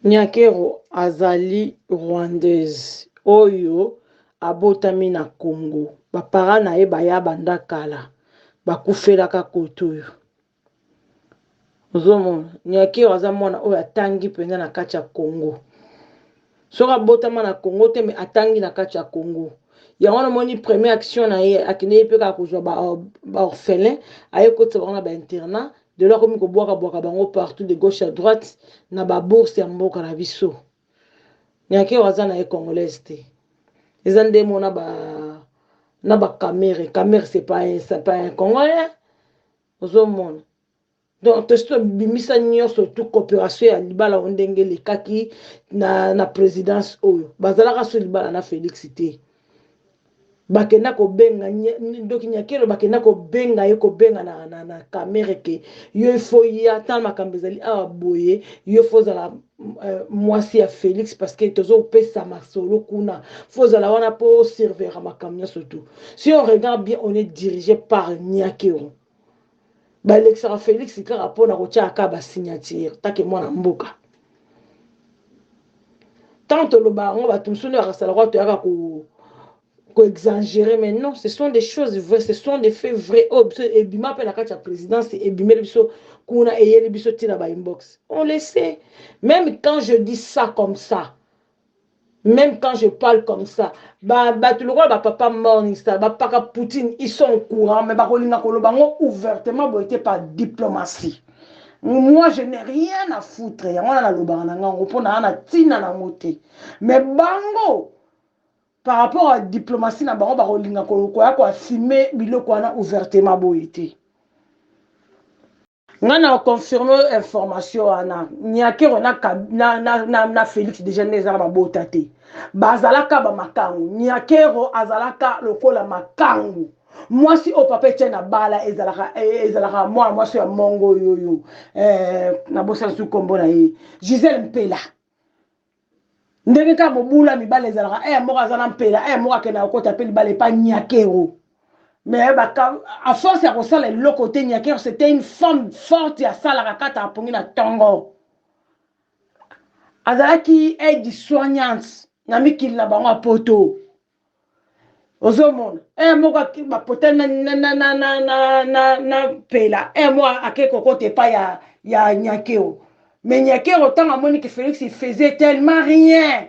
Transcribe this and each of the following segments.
Nyakero azali rwandaise oyo abotami na Congo ba parents na ye baya banda kala bakufelaka kote oyo ozomona Nyakero aza mwana oyo atangi mpenza na kati ya Congo soki abotama na Congo te mais atangi na kati ya Congo yango wana omoni première action na ye akendeki mpe kaka kozwa ba orphelin aye kotisa bango na ba internat Lelo akomi kobwaka bwaka bango partout de gauche à droite na ba bourse ya mboka na biso. Nyakero aza na ye congolaise te. Eza nde mona ba na ba Kamere. Kamere c'est pas un, c'est pas un congolais. Ozomona. Donc tosi tobimisa nyonso tout coopération ya libala oyo ndenge elekaki na, na présidence oyo bazalaka so libala na Félix te. Bakenda kobenga ndoki nyakelo bakenda kobenga ye kobenga na, na, na kamere ke yo ifo ya tala makambo ezali awa boye yo fo ozala euh, mwasi ya Felix parce que tozopesa masolo kuna fo ozala wana mpo osurveillera makambo nyonso tout. Si on regarde bien, on est dirigé par Nyakero. Balekisaka Felix kaka mpo na kotyaka kaka basignature take mwana mboka. Tant toloba yango bato mosusu nde bakasala kwa toyaka ko koexagérer, mais non, ce sont des choses vraies, ce sont des faits vrais oyo biso ebima mpe na kati ya présidence, ebimeli biso kuna, eyeli biso ntina ba inbox, on le sait. Même quand je dis ça comme ça, même quand je parle comme ça, bato lokola bapapa Morningstar, bapaka Poutine, ils sont au courant, mais bakolinga koloba yango ouvertement boye te par diplomatie. Moi, je n'ai rien à foutre. Yango wana nalobaka na ngango mpo na na ntina nango te, mais bango par rapport à diplomatie na bango bakolinga koya koassume biloko wana ouvertement boye te. Nga na confirme information wana. Nyakero na, na, na, na, na Félix déjà nde ezaka babota te, bazalaka bamakangu. Nyakero azalaka lokola makangu. Mwasi oyo papa Etienne abala ezalaka ezalaka mwana mwasi ya mongo oyo oyo eh, nabosana su nkombo na ye, Gisele Mpela. Ndenge kaka mobula mibale ezalaka eh, moko aza na Mpela eh, moko akendaka kokota mpe libala epa Nyakero. Mais baka, à force ya kosala eloko te, Nyakero c'était une femme forte, asalaka kata apongi na ntongo, azalaki aide soignante na mikili na bango ya poto. Ozomona e moko bapota na, na, na, na, na, na, na, na Mpela e moko ake kokota epai ya, ya Nyakero. Mais Nyakero ntango amoni ke Félix, il faisait tellement rien,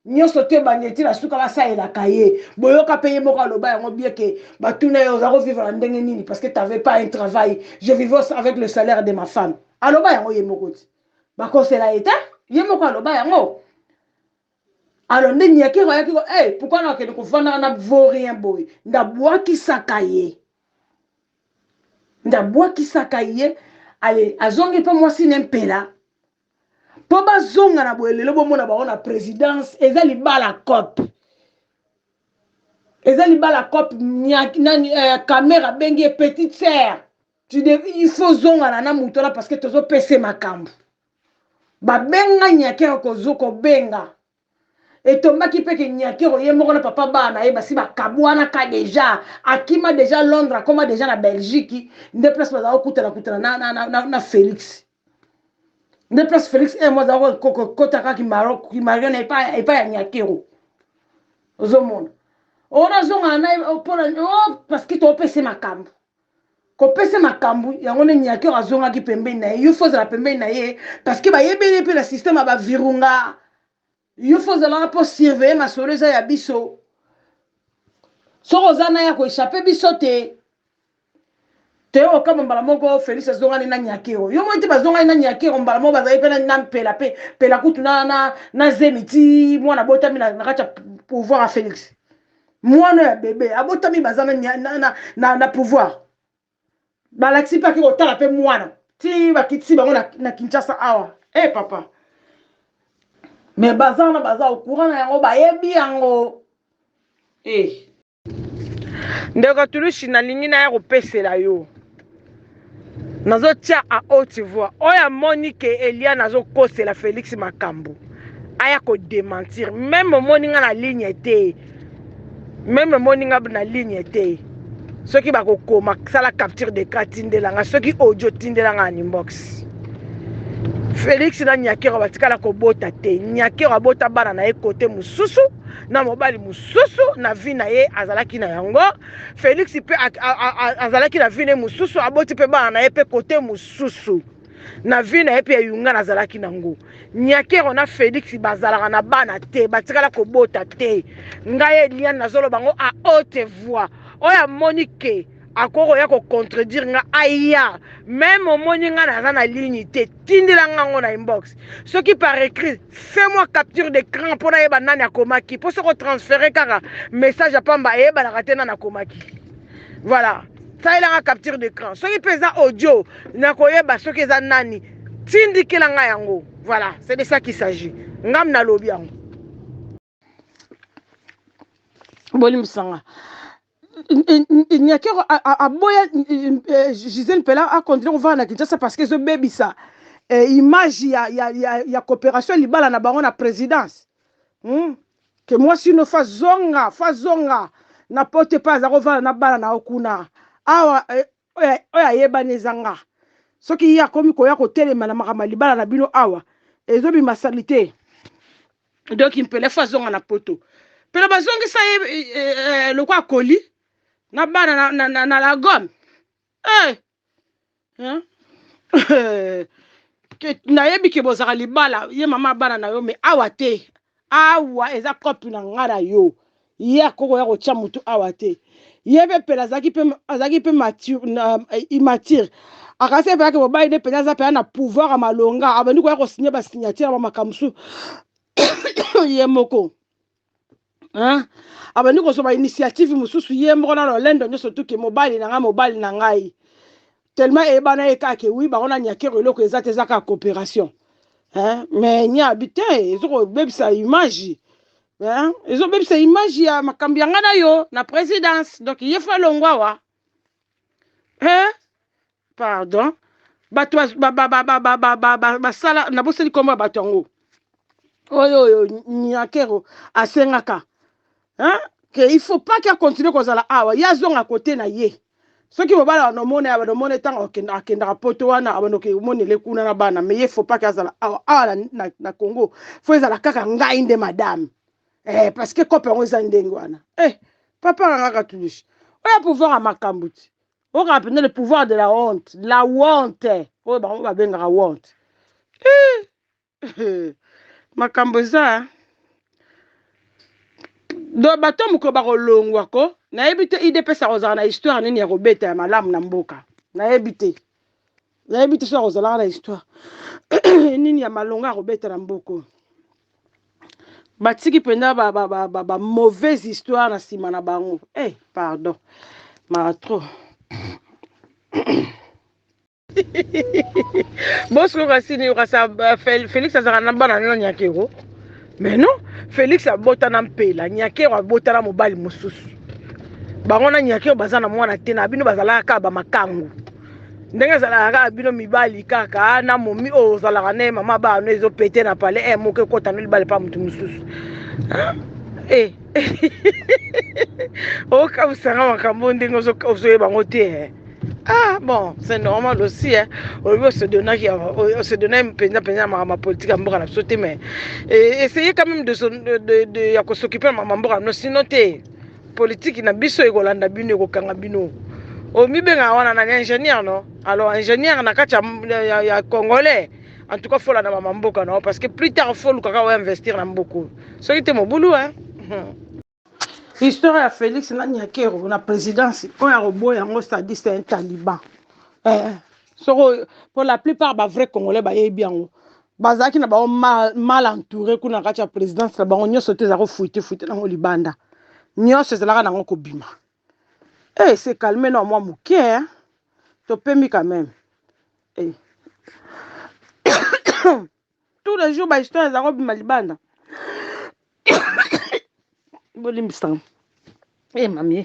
nyonso te ebandi eti na suka basalelaka ye. Boyoka mpe ye moko aloba yango bien ke batuna ye: oza kovivre na ndenge nini? Parce que t'avais pas un travail. Je vivais avec le salaire de ma femme. Aloba yango ye moko ti bakosela ye te, ye moko aloba yango. Alors nde Nyakero ayaki ko hey, pourquoi nakende kovandaka na vaurien boye? Ndabwakisaka ye, ndabwakisaka ye. Ale azongi mpe mwasi ne Mpela mpo bazonga na boye. Lelo bomona bango na présidence, eza libala cope, eza libala cope. Nani eh, Kamere abengi ye petite sœur, tu de, il faut zongana na moto wana parce que tozopesa makambo. Babenga Nyakero kozo kobenga etombaki mpe ke Nyakero ye moko na papa bana na ye basi bakabwanaka déjà, akima déjà Londres, akoma déjà na Belgique, nde place bazala kokutana kutana na, na, na, na, na Félix, nde place Félix e mo azala kokota kimarion epai ya Nyakero. Ozomona oyo nazongana na ye mpona parce que topesa makambo, kopesa makambo yango nde Nyakero azongaki pembeni na ye. Yo fo ozala pembeni na ye parce que bayebeli mpe na système ya bavirunga. Yo fo ozalaka mpo surveiller masolo eza ya biso. Soki oza na ya koéchapper biso te. Toye kokamba mbala moko Félix azongani na Nyakero. Yo moi te, bazongani na Nyakero mbala moko, bazali mpe na Mpela mpe Mpela kutu na, na, na zemi ti mwana abotami na, na kati ya pouvoir ya Félix. Mwana ya bebe abotami, baza na, na, na, na, na pouvoir. Balakisi mpe ake kotala mpe mwana ti bakitisi bango na, na Kinshasa awa. E papa, mais baza wana, baza au courant na yango, bayebi yango. E ndeko Tulushi, nalingi naya kopesela yo, nazotia à haute voix. Oyo amoni ke Eliane azokosela Félix makambo, aya kodémentir. Même omoni nga na ligne te, même omoni nga na ligne te, soki bakokoma sala capture d'écran, tindelanga. Soki audio, tindelanga na inbox. Felix na Nyakero batikala kobota te. Nyakero abota bana na ye kote mosusu na mobali mosusu na vie na ye azalaki na yango. Felix mpe azalaki na vie na ye mosusu, aboti mpe bana na ye mpe kote mosusu na vie na ye mpe ya yungana azalaki nango. Nyakero na Felix bazalaka na bana te, batikala kobota te. Ngai Eliane nazoloba yango à haute voix. Oyo amoni ke akoki koya ko contredire nga aya meme omoni nga naza na ligne te tindela nga ngo na inbox soki par écrit fais moi capture d'écran mpo nayeba nani akomaki mpo soki otransfere kaka message ya pamba eyebanaka te nani akomaki voilà salela nga capture d'écran soki mpe eza audio nakoyeba soki eza nani tindikela nga yango voilà c'est de ça qu'il s'agit ngam nalobi yango bolimbisa nga Nyakero aboya Gisèle Mpela akontinue kovanda na Kinshasa parce que ezobebisa eh, image ya, ya, ya, ya coopération libala na bango na présidence hmm? ke mwasi no fa zonga fa zonga na poto epai aza kovanda na bana na yo kuna awa eh, oyo ayebani eza nga soki ye akomi koya kotelema na makambo ya libala na bino awa ezobima salite donc mpela fo azonga na poto mpela bazongisa ye eh, eh, eh, lokwa akoli na bana na, na, na, na la gomme eh. Hein? Nayebi ke bozalaka libala ye mama bana na yo me awa te awa eza cope na nga na yo ye akoki koya kotya motu awa te ye mpe mpela azalaki mpe azalaki mpe immature akasi mpe ake mobali nde mpenza aza mpenza na pouvoir ya malonga abandi koya kosigne basignature ya bamakambo mosusu ye moko hein? Abandi kozwa bainitiative mosusu ye moko na lolendo nyonso tuke mobali na ngai mobali na ngai tellement eyebana ye kaka ke wi bango na nyakero eloko eza te eza kaka coopération hein? Mais nyabi te ezokobebisa image hein? Ezobebisa image ya makambo ya ngai na yo na présidence donc ye fo alongwa awa hein? Pardon bato basala nabosani nkombo ya bato yango oyo oyo nyakero asengaka hein? Ke il faut pas ke acontinue kozala awa ye azonga kote na ye soki mobali anomona ya banomona ntango akendaka poto wana abanoki omonele kuna na bana mais ye faut pas ke azala awa awa na, na, na Congo fo ezala kaka ngai nde madame eh, parce que kope yango eza ndenge wana eh, papa kanga katulishi oyo pouvoir ya makambo ti okaka mpenza le pouvoir de la honte la honte oyo bango babengaka honte eh, makambo eza do bato mokolo bakolongwa ko nayebi te idps akozala na histoire nini ya kobeta ya malamu na mboka nayebi te nayebi te so akozalaka na histoire nini ya malonga ya kobeta na mboka oyo batiki mpenza ba, ba, ba, ba, ba mauvaise histoire na nsima na bango eh, pardon mara trop bosiko kasi nini kasi Félix azalaka na bana na Nyakero mais non Félix abota na Mpela Nyakero abota na mobali mosusu bango na Nyakero baza na mwana te na bino bazalaka kaka bamakangu ndenge ezalaka kaka bino mibali kaka na momi oyo ozalaka na ye mama bano ezopete na pale e moko ekota no libala epa moto mosusu e okabisanga makambo ndenge ozoyeba yango te eh. Ah bon, c'est normal aussi hein. Olobi osedonaki osedonaki mpenza mpenza na makambo ya politike ya mboka na biso te mais essayez quand même de, de, de, ya kosokipe na makambo ya mboka no sinon te politike na biso ekolanda bino ekokanga bino omibengaka wana nani ingénieur no alors ingénieur na kati ya, ya, ya congolais en tout cas folanda mama mboka na parce que plus tard fo olukaka oinvestir na mboka oyo soki te mobulu hein. Histoire ya Félix na Nyakero na présidence oyo akoboya yango c'est-à-dire c'est un taliban eh, soko pour la plupart ba vrai congolais bayebi yango bazalaki na bango mal, mal entouré kuna na kati ya présidence na bango nyonso te eza kofuite fuite nango libanda nyonso ezalaka nango kobima eh, se calme na mwa moke hein? Topemi quand même eh. Tous les jours bahistoire eza kobima libanda bolimbisanga e mamie.